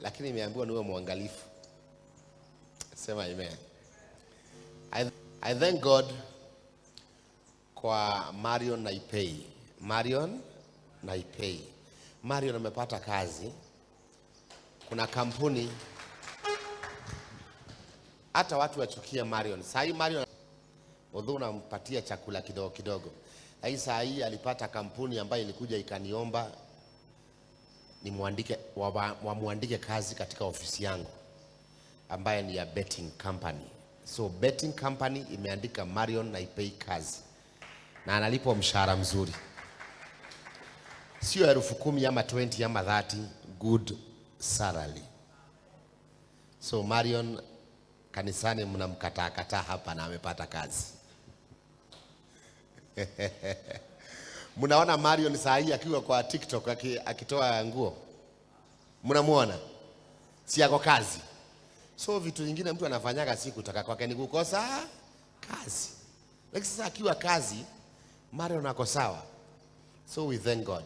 Lakini nimeambiwa niwe mwangalifu. Sema amen. I thank God kwa Marion Naipei. Marion Naipei. Marion amepata kazi. Kuna kampuni hata watu wachukie Marion. Saa hii Marion although unampatia chakula kidogo kidogo, lakini saa hii alipata kampuni ambayo ilikuja ikaniomba nimwandike, wamwandike kazi katika ofisi yangu ambaye ni ya betting company. So betting company imeandika Marion Naipei kazi na analipwa mshahara mzuri, sio 10,000 ama 20 ama 30, good salary. So Marion kanisani mnamkataa kataa hapa na amepata kazi. Mnaona Marion saa hii akiwa kwa TikTok akitoa nguo, mnamuona, si ako kazi. So vitu vingine mtu anafanyaga si kutaka kwake, ni kukosa kazi. Lakini sasa akiwa kazi, Marion ako sawa. So we thank God.